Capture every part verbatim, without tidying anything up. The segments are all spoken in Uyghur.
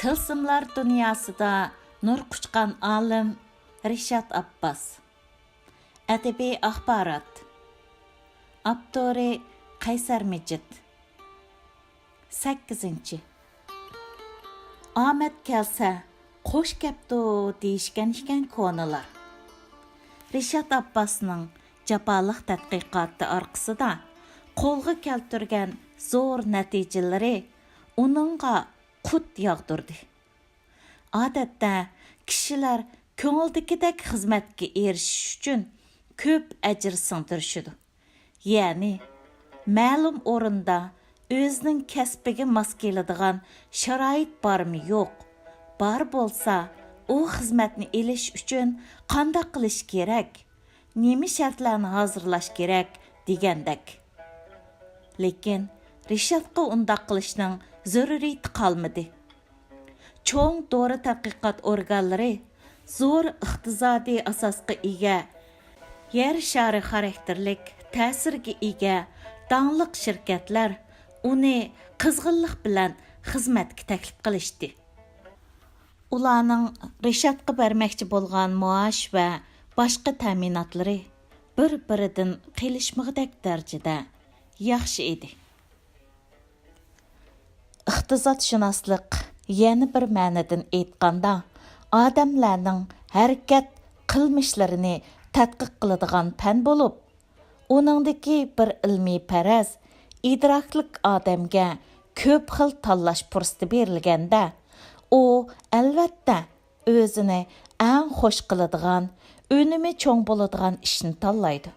تىلسىملار دۇنياسىدا نۇر قۇچقان ئالىم رىشات ئابباس. ئەدەبىي ئاخبارات. ئاپتورى قەيسەر مىجىت. سەككىزىنچى. ئامەت كەلسە، خوش كەپتۇ دېيىشكەن ئىكەن كونىلار. رىشات ئابباسنىڭ جاپالىق تەتقىقاتى ئارقىسىدا قولغا كەلتۈرگەن زور نەتىجىلىرى ئۇنىڭغا قۇت ياغدۇردى. ئادەتتە كىشىلەر كۆڭۈلدىكىدەك خىزمەتكە ئېرىشىش ئۈچۈن كۆپ ئەجىر سىڭدۈرۈشىدۇ. يەنى، مەلۇم ئورۇندا ئۆزىنىڭ كەسپىگە ماس كېلىدىغان شارائىت بارمۇ يوق، بار بولسا، ئۇ خىزمەتنى ئېلىش ئۈچۈن قانداق قىلىش كېرەك، نېمە شەرتلەرنى ھازىرلاش كېرەك دېگەندەك. لېكىن رىشاتقا ئۇنداق قىلىشنىڭ زۆرۈرىيىتى قالمىدى. چوڭ دورا تەتقىقات ئورگانلىرى، زور ئىقتىسادىي ئاساسقا ئىگە، يەر شارى خاراكتېرلىك تەسىرگە ئىگە داڭلىق شىركەتلەر ئۇنى قىزغىنلىق بىلەن خىزمەتكە تەكلىپ قىلىشتى. ئۇلارنىڭ رىشاتقا بەرمەكچى بولغان مائاش ۋە باشقا تەمىناتلىرى بىر-بىرىدىن قېلىشمىغۇدەك دەرىجىدە ياخشى ئىدى. ئىقتىسادشۇناسلىق يەنە بىر مەنىدىن ئېيتقاندا، ئادەملەرنىڭ ھەرىكەت قىلمىشلىرىنى تەتقىق قىلىدىغان پەن بولۇپ، ئۇنىڭدىكى بىر ئىلمىيپەرەس، ئىدراكلىق ئادەمگە كۆپ خىل تاللاش پۇرسىتى بېرىلگەندە، ئۇ، ئەلۋەتتە، ئۆزىنى ئەڭ خوش قىلىدىغان، ئۈنۈمى چوڭ بولىدىغان ئىشنى تاللايدۇ.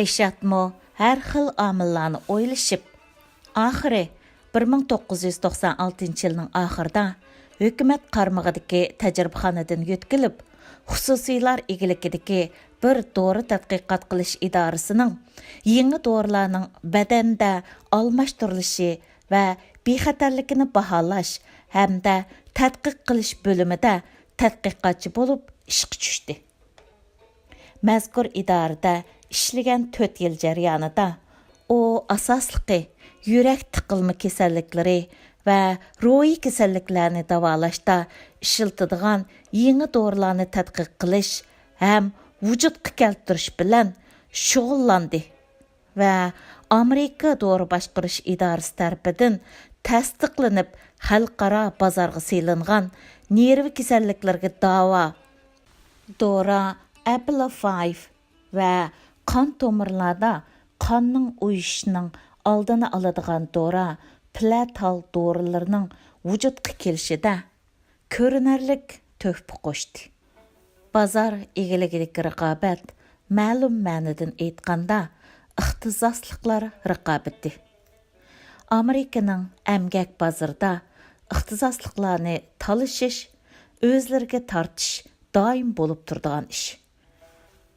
رىشاتمۇ ھەر خىل ئامىللارنى ئويلىشىپ، ئاخىرى بىر مىڭ توققۇز يۈز توقسان ئالتىنچى يىلنىڭ ئاخىرىدا ھۆكۈمەت قارمىقىدىكى تەجرىبىخانىدىن يۆتكىلىپ، خۇسۇسىيلار ئىگىلىكىدىكى بىر دورا تەتقىقات قىلىش ئىدارىسىنىڭ يېڭى دورىلارنىڭ بەدەندە ئالماشتۇرۇلۇشى ۋە بىخەتەرلىكىنى باھالاش ھەمدە تەتقىق قىلىش بۆلۈمىدە تەتقىقاتچى بولۇپ ئىشقا چۈشتى. مەزكۇر ئىدارىدە ئىشلىگەن تۆت يىل جەريانىدا ئۇ ئاساسلىقى يۈرەك تىقىلما كېسەللىكلىرى ۋە روھىي كېسەللىكلەرنى داۋالاشتا ئىشلىتىدىغان يېڭى دورىلارنى تەتقىق قىلىش ھەم ۋۇجۇدقا كەلتۈرۈش بىلەن شۇغۇللاندى. ۋە ئامېرىكا دورا باشقۇرۇش ئىدارىسى تەرىپىدىن تەستىقلىنىپ، خەلقئارا بازارغا سېلىنغان نېرۋا كېسەللىكلىرىگە داۋا دورا ئەپلافايف ۋە قان تومۇرلاردا قاننىڭ ئۇيۇشۇشىنىڭ ئالدىنى ئالىدىغان دورا پلاتال دورىلىرىنىڭ ۋۇجۇدقا كېلىشىدە كۆرۈنەرلىك تۆھپە قوشتى. بازار ئىگىلىكىدىكى رىقابەت، مەلۇم مەنىدىن ئېيتقاندا، ئىختىساسلىقلار رىقابىتى. ئامېرىكىنىڭ ئەمگەك بازىرىدا ئىختىساسلىقلارنى تالىشىش، ئۆزلىرىگە تارتىش دائىم بولۇپ تۇرىدىغان ئىش.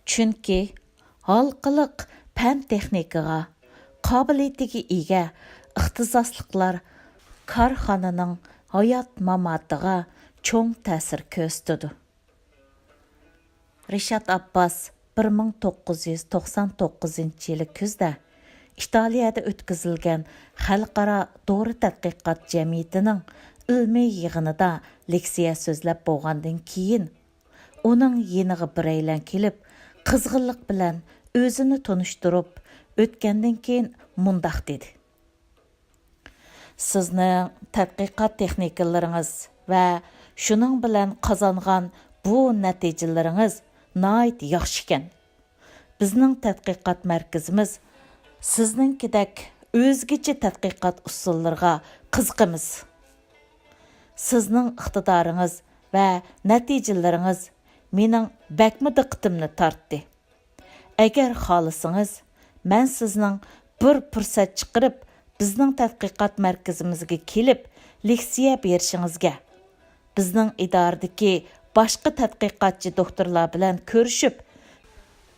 چۈنكى ھالقىلىق پەن-تېخنىكىغا، قابىلىيىتىگە ئىگە ئىختىساسلىقلار كارخانىنىڭ ھايات-ماماتىغا چوڭ تەسىر كۆرسىتىدۇ. رىشات ئابباس بىر مىڭ توققۇز يۈز توقسان توققۇزىنچى يىلى كۈزدە ئىتالىيەدە ئۆتكۈزۈلگەن خەلقئارا دورا تەتقىقات جەمئىيىتىنىڭ ئىلمىي يىغىنىدا لېكسىيە سۆزلەپ بولغاندىن كېيىن، ئۇنىڭ يېنىغا بىرەيلەن كېلىپ، قىزغىنلىق بىلەن ئۆزىنى تونۇشتۇرۇپ ئۆتكەندىن كېيىن مۇنداق دېدى: سىزنىڭ تەتقىقات تېخنىكىلىرىڭىز ۋە شۇنىڭ بىلەن قازانغان بۇ نەتىجىلىرىڭىز ناھايىتى ياخشىكەن. بىزنىڭ تەتقىقات مەركىزىمىز سىزنىڭكىدەك ئۆزگىچە تەتقىقات ئۇسۇللىرىغا قىزىقىمىز. سىزنىڭ ئىقتىدارىڭىز ۋە نەتىجىلىرىڭىز مېنىڭ بەكمۇ دىققىتىمنى تارتتى. ئەگەر خالىسىڭىز، مەن سىزنىڭ بىر پۇرسەت چىقىرىپ، بىزنىڭ تەتقىقات مەركىزىمىزگە كېلىپ، لېكسىيە بېرىشىڭىزگە، بىزنىڭ ئىدارىدىكى باشقا تەتقىقاتچى دوكتورلار بىلەن كۆرۈشۈپ،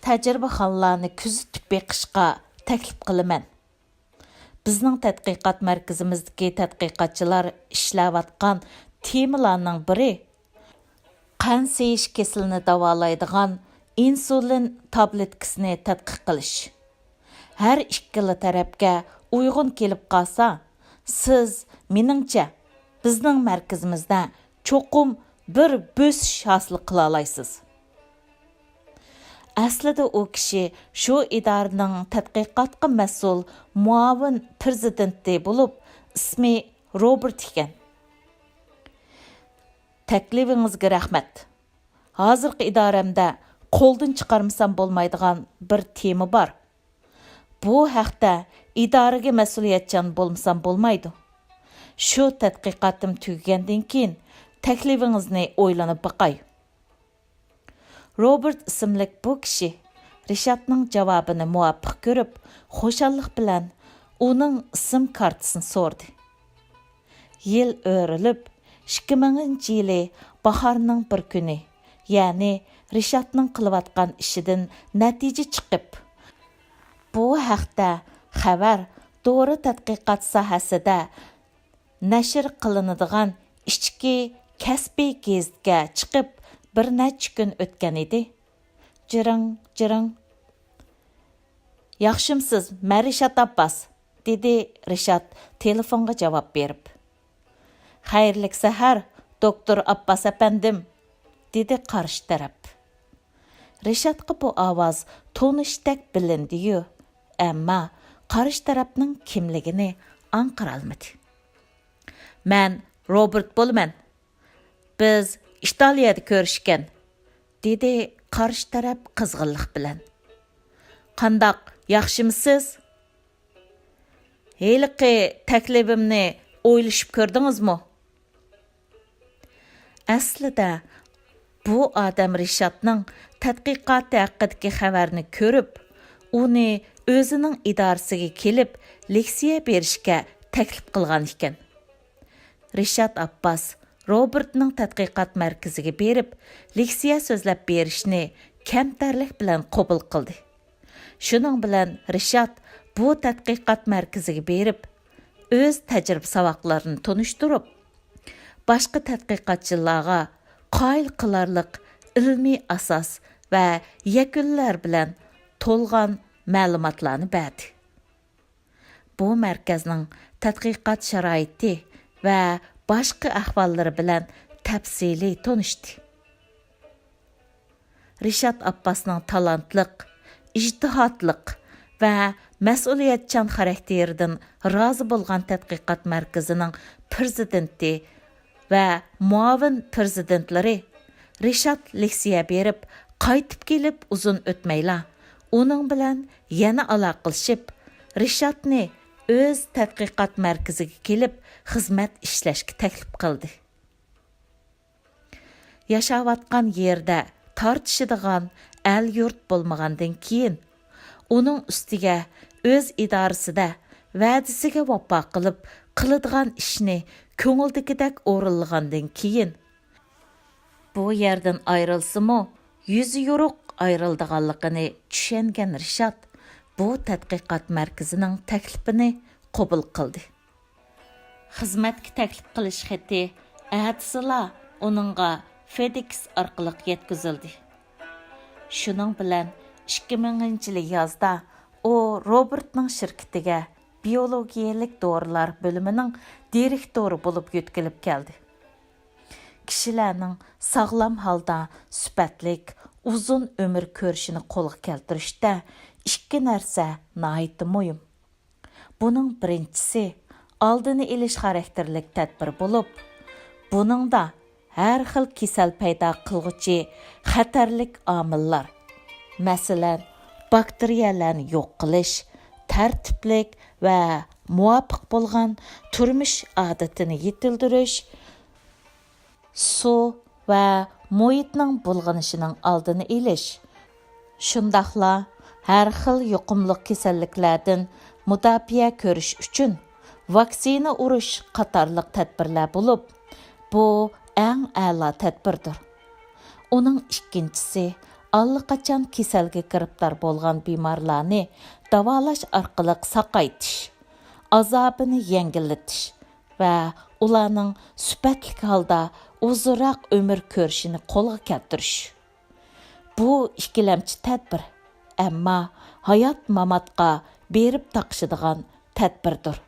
تەجرىبىخانىلارنى كۆزىتىپ بېقىشقا تەكلىپ قىلىمەن. بىزنىڭ تەتقىقات مەركىزىمىزدىكى تەتقىقاتچىلار ئىشلەۋاتقان تېمىلارنىڭ بىرى، قان سىيىش كېسىلىنى داۋالايدىغان ئىنسۇلىن تابلېتكىسىنى تەتقىق قىلىش. ھەر ئىككىلا تەرەپكە ئۇيغۇن كېلىپ قالسا، سىز، مېنىڭچە، بىزنىڭ مەركىزىمىزدە چوقۇم بىر بۆسۈش ھاسىل قىلالايسىز. ئەسلىدە ئۇ كىشى شۇ ئىدارىنىڭ تەتقىقاتقا مەسئۇل مۇئاۋىن پىرېزىدېنتى بولۇپ، ئىسمى روبېرت ئىكەن. تەكلىپىڭىزگە رەھمەت. ھازىرقى ئىدارەمدە قولدىن چىقارمىسام بولمايدىغان بىر تېما بار. بۇ ھەقتە ئىدارىگە مەسئۇلىيەتچان بولمىسام بولمايدۇ. شۇ تەتقىقاتىم تۈگىگەندىن كېيىن تەكلىپىڭىزنى ئويلىنىپ باقاي. روبېرت ئىسىملىك بۇ كىشى رىشاتنىڭ جاۋابىنى مۇۋاپىق كۆرۈپ، خۇشاللىق بىلەن ئۇنىڭ ئىسىم كارتىسىنى سورىدى. يىل ئۆرۈلۈپ، ئىككى مىڭىنچى يىلى باھارنىڭ بىر كۈنى، يەنى رىشاتنىڭ قىلىۋاتقان ئىشىدىن نەتىجە چىقىپ، بۇ ھەقتە خەۋەر دورا تەتقىقات ساھەسىدە نەشر قىلىنىدىغان ئىچكى كەسپىي گېزىتكە چىقىپ بىر نەچچە كۈن ئۆتكەن ئىدى. جىرىڭ، جىرىڭ. ياخشىمسىز، مەن رىشات ئابباس، دېدى رىشات تېلېفونغا جاۋاب بېرىپ. خەيرلىك سەھەر، دوكتور ئابباس ئەپەندىم، دېدى قارشى تەرەپ. رىشاتقا بۇ ئاۋاز تونۇشتەك بىلىندى-يۇ، ئەمما قارشى تەرەپنىڭ كىملىكىنى ئاڭقىرالمىدى. مەن روبېرت بولىمەن. بىز ئىتالىيەدە كۆرۈشكەن، دېدى قارشى تەرەپ قىزغىنلىق بىلەن. قانداق، ياخشىمسىز؟ ھېلىقى تەكلىپىمنى ئويلىشىپ كۆردىڭىزمۇ؟ ئەسلىدە بۇ ئادەم رىشاتنىڭ تەتقىقاتى ھەققىدىكى خەۋەرنى كۆرۈپ، ئۇنى ئۆزىنىڭ ئىدارىسىگە كېلىپ لېكسىيە بېرىشكە تەكلىپ قىلغان ئىكەن. رىشات ئابباس روبېرتنىڭ تەتقىقات مەركىزىگە بېرىپ لېكسىيە سۆزلەپ بېرىشنى كەمتەرلىك بىلەن قوبۇل قىلدى. شۇنىڭ بىلەن رىشات بۇ تەتقىقات مەركىزىگە بېرىپ، ئۆز تەجرىبە ساۋاقلىرىنى تونۇشتۇرۇپ، باشقا تەتقىقاتچىلارغا قايىل قىلارلىق ئىلمىي ئاساس ۋە يەكۈنلەر بىلەن تولغان مەلۇماتلارنى بەردى. بۇ مەركەزنىڭ تەتقىقات شارائىتى ۋە باشقا ئەھۋاللىرى بىلەن تەپسىلىي تونۇشتى. رىشات ئابباسنىڭ تالانتلىق، ئىجتىھاتلىق ۋە مەسئۇلىيەتچان خاراكتېرىدىن رازى بولغان تەتقىقات مەركىزىنىڭ پىرېزىدېنتى ۋە مۇئاۋىن پىرېزىدېنتلىرى رىشات لېكسىيە بېرىپ قايتىپ كېلىپ ئۇزۇن ئۆتمەيلا، ئۇنىڭ بىلەن يەنە ئالاقىلىشىپ، رىشاتنى ئۆز تەتقىقات مەركىزىگە كېلىپ خىزمەت ئىشلەشكە تەكلىپ قىلدى. ياشاۋاتقان يېرىدە تارتىشىدىغان ئەل-يۇرت بولمىغاندىن كېيىن، ئۇنىڭ ئۈستىگە ئۆز ئىدارىسىدە ۋەدىسىگە ۋاپا قىلىپ، قىلىدىغان ئىشنى كۆڭۈلدىكىدەك ئورۇنلىغاندىن كېيىن، بۇ يەردىن ئايرىلسىمۇ، يۈزى يورۇق ئايرىلىدىغانلىقىنى چۈشەنگەن رىشات بۇ تەتقىقات مەركىزىنىڭ تەكلىپىنى قوبۇل قىلدى. خىزمەتكە تەكلىپ قىلىش خېتى ئەتىسىلا ئۇنىڭغا فېدېكس ئارقىلىق يەتكۈزۈلدى. شۇنىڭ بىلەن ئىككى مىڭىنچى يىلى يازدا ئۇ روبېرتنىڭ شىركىتىگە بىيولوگىيەلىك دورىلار بۆلۈمىنىڭ دىرېكتورى بولۇپ يۆتكىلىپ كەلدى. كىشىلەرنىڭ ساغلام ھالدا سۈپەتلىك، ئۇزۇن ئۆمۈر كۆرۈشىنى قولغا كەلتۈرۈشتە ئىككى نەرسە ناھايىتى مۇھىم. بۇنىڭ بىرىنچىسى ئالدىنى ئېلىش خاراكتېرلىك تەدبىر بولۇپ، بۇنىڭدا ھەر خىل كېسەل پەيدا قىلغۇچى خەتەرلىك ئامىللار، مەسىلەن، باكتېرىيەلەرنى يوق قىلىش، تەرتىپلىك ۋە مۇۋاپىق بولغان تۇرمۇش ئادىتىنى يېتىلدۈرۈش، سۇ ۋە مۇھىتنىڭ بۇلغىنىشىنىڭ ئالدىنى ئېلىش، شۇنداقلا ھەر خىل يۇقۇملۇق كېسەللىكلەردىن مۇداپىئە كۆرۈش ئۈچۈن ۋاكسىنا ئۇرۇش قاتارلىق تەدبىرلەر بولۇپ، بۇ ئەڭ ئەلا تەدبىردۇر. ئۇنىڭ ئىككىنچىسى، ئاللىقاچان كېسەلگە گىرىپتار بولغان بىمارلارنى داۋالاش ئارقىلىق ساقايتىش، ئازابىنى يەڭگىللىتىش ۋە ئۇلارنىڭ سۈپەتلىك ھالدا ئۇزۇنراق ئۆمۈر كۆرۈشىنى قولغا كەلتۈرۈش. بۇ ئىككىلەمچى تەدبىر، ئەمما ھايات-ماماتقا بېرىپ تاقىشىدىغان تەدبىردۇر.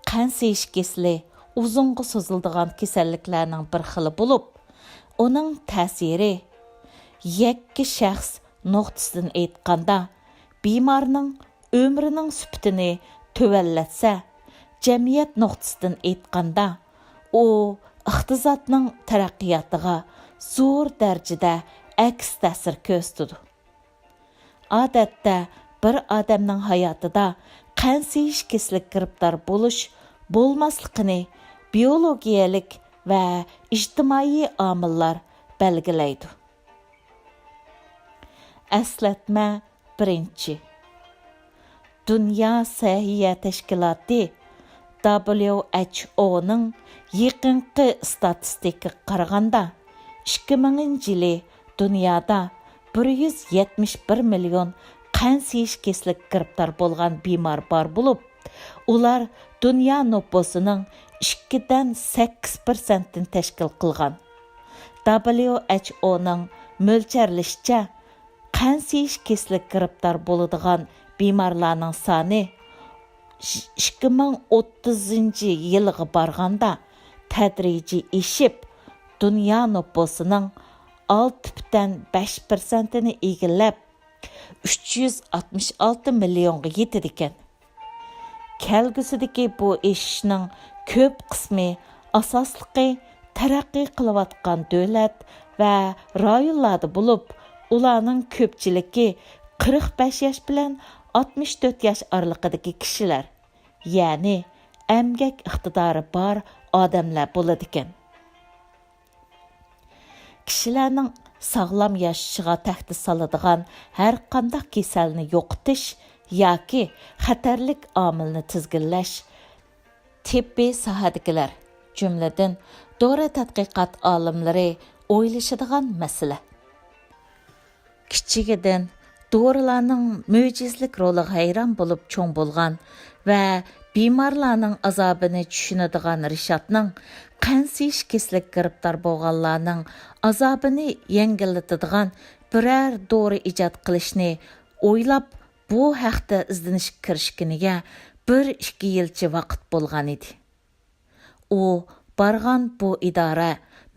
قان سىيىش كېسىلى ئۇزۇنغا سوزۇلىدىغان كېسەللىكلەرنىڭ بىر خىلى بولۇپ، ئۇنىڭ تەسىرى يەككە شەخس نۇقتىسىدىن ئېيتقاندا، بىمارنىڭ ئۆمرىنىڭ سۈپىتىنى تۆۋەنلەتسە، جەمئىيەت نۇقتىسىدىن ئېيتقاندا، ئۇ ئىقتىسادنىڭ تەرەققىياتىغا زور دەرىجىدە ئەكس تەسىر كۆرسىتىدۇ. ئادەتتە بىر ئادەمنىڭ ھاياتىدا قەنسىيىش كېسىلىگە گىرىپتار بولۇش بولماسلىقىنى بىيولوگىيەلىك ۋە ئىجتىمائىي ئامىللار بەلگىلەيدۇ. ئەسلەتمە بىرىنچى. دۇنيا سەھىيە تەشكىلاتى، دابليۇ ئەچ ئو نىڭ يېقىنقى ئىستاتىستىكىغا قارىغاندا، ئىككى مىڭىنچى يىلى دۇنيادا بىر يۈز يەتمىش بىر مىليون قەنسىيىش كېسىلىگە گىرىپتار بولغان بىمار بار بولۇپ، ئۇلار دۇنيا نوپۇسىنىڭ ئىككىدىن سەككىز پىرسەنتىنى تەشكىل قىلغان. دابليۇ ئەچ ئو نىڭ مۆلچەرلىشىچە، قەنسىيىش كېسىلىگە گىرىپتار بولىدىغان بىمارلارنىڭ سانى ئىككى مىڭ ئوتتۇزىنچى يىلغا بارغاندا تەدرىجىي ئېشىپ، دۇنيا نوپۇسىنىڭ ئالتە پۈتۈن بەش پىرسەنتىنى ئىگىلەپ، ئۈچ يۈز ئاتمىش ئالتە مىليونغا يېتىدىكەن. كەلگۈسىدىكى بۇ ئېشىشنىڭ كۆپ قىسمى ئاساسلىقى تەرەققىي قىلىۋاتقان دۆلەت ۋە رايونلاردا بولۇپ، ئۇلارنىڭ كۆپچىلىكى قىرىق بەش ياش بىلەن ئاتمىش تۆت ياش ئارىلىقىدىكى كىشىلەر، يەنى ئەمگەك ئىقتىدارى بار ئادەملەر بولىدىكەن. كىشىلەرنىڭ ساغلام ياشىشىغا تەھدىت سالىدىغان ھەرقانداق كېسەلنى يوقىتىش ياكى خەتەرلىك ئامىلنى تىزگىنلەش تېببىي ساھەدىكىلەر، جۈملىدىن دورا تەتقىقات ئالىملىرى ئويلىشىدىغان مەسىلە. كىچىكىدىن دورىلارنىڭ مۆجىزىلىك رولىغا ھەيران بولۇپ چوڭ بولغان ۋە بىمارلارنىڭ ئازابىنى چۈشىنىدىغان رىشاتنىڭ قەنسىيىش كېسىلىگە گىرىپتار بولغانلارنىڭ ئازابىنى يەڭگىللىتىدىغان بىرەر دورا ئىجاد قىلىشنى ئويلاپ، بۇ ھەقتە ئىزدىنىشكە كىرىشكىنىگە بىر ئىككى يىلچە ۋاقىت بولغانىدى. ئۇ بارغان بۇ ئىدارە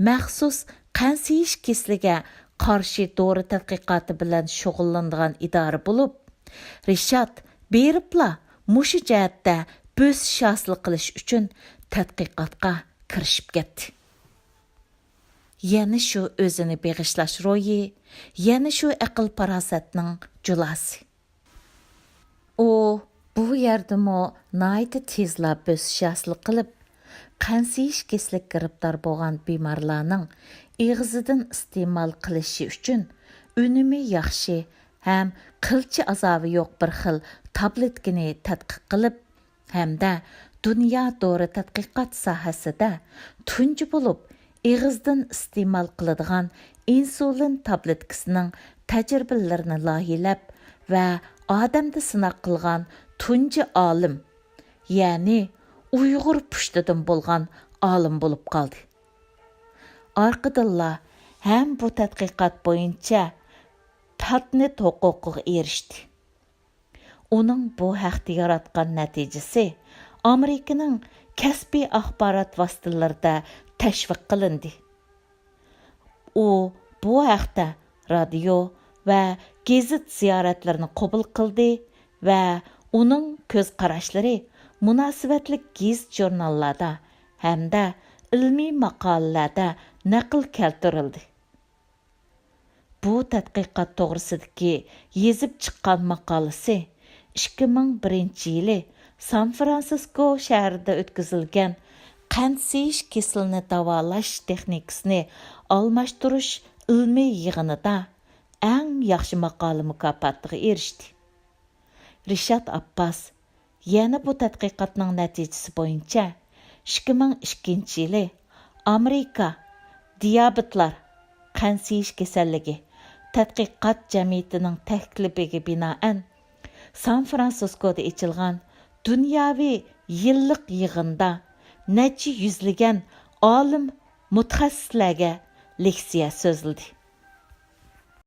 مەخسۇس قەنسىيىش كېسىلىگە قارشى دورا تەتقىقاتى بىلەن شۇغۇللىنىدىغان ئىدارە بولۇپ، رىشات بېرىپلا مۇشۇ جەھەتتە بۆسۈش ھاسىل قىلىش ئۈچۈن تەتقىقاتقا كىرىشىپ كەتتى. يەنە شۇ ئۆزىنى بېغىشلاش روھى، يەنە شۇ ئەقىل-پاراسەتنىڭ جۇلاسى. ئۇ بۇ يەردىمۇ ناھايىتى تېزلا بۆسۈش ھاسىل قىلىپ، قەنسىيىش كېسىلىگە گىرىپتار بولغان بىمارلارنىڭ ئېغىزىدىن ئىستېمال قىلىشى ئۈچۈن ئۈنۈمى ياخشى ھەم قىلچە ئازابى يوق بىر خىل تابلېتكىنى تەتقىق قىلىپ، ھەمدە دۇنيا دورا تەتقىقات ساھەسىدە تۇنجى بولۇپ ئېغىزدىن ئىستېمال قىلىدىغان ئىنسۇلىن تابلېتكىسىنىڭ تەجرىبىلىرىنى لايىھىلەپ ۋە ئادەمدە سىناق قىلغان تۇنجى ئالىم، يەنى ئۇيغۇر پۇشتىدىن بولغان ئالىم بولۇپ قالدى. ئارقىدىنلا ھەم بۇ تەتقىقات بويىچە پاتېنت ھوقۇقىغا ئېرىشتى. ئۇنىڭ بۇ ھەقتە ياراتقان نەتىجىسى ئامېرىكىنىڭ كەسپىي ئاخبارات ۋاسىتىلىرىدە تەشۋىق قىلىندى. ئۇ بۇ ھەقتە رادىيو ۋە گېزىت زىيارەتلىرىنى قوبۇل قىلدى ۋە ئۇنىڭ كۆز قاراشلىرى مۇناسىۋەتلىك گېزىت-ژۇرناللاردا ھەمدە ئىلمىي ماقالىلەردە نەقىل كەلتۈرۈلدى. بۇ تەتقىقات توغرىسىدىكى يېزىپ چىققان ماقالىسى ئىككى مىڭ بىرىنچى يىلى سان فرانسىسكو شەھىرىدە ئۆتكۈزۈلگەن قەنت سىيىش كېسىلىنى داۋالاش تېخنىكىسىنى ئالماشتۇرۇش ئىلمىي يىغىنىدا ئەڭ ياخشى ماقالە مۇكاپاتىغا ئېرىشتى. رىشات ئابباس يەنە بۇ تەتقىقاتنىڭ نەتىجىسى بويىچە ئىككى مىڭ ئىككىنچى يىلى ئامېرىكا دىيابېتلار، قەنت سىيىش كېسەللىكى تەتقىقات جەمئىيىتىنىڭ تەكلىپىگە بىنائەن، سان فرانسىسكودا ئېچىلغان دۇنياۋى يىللىق يىغىندا نەچچە يۈزلىگەن ئالىم مۇتەخەسسىسلەرگە لېكسىيە سۆزلىدى.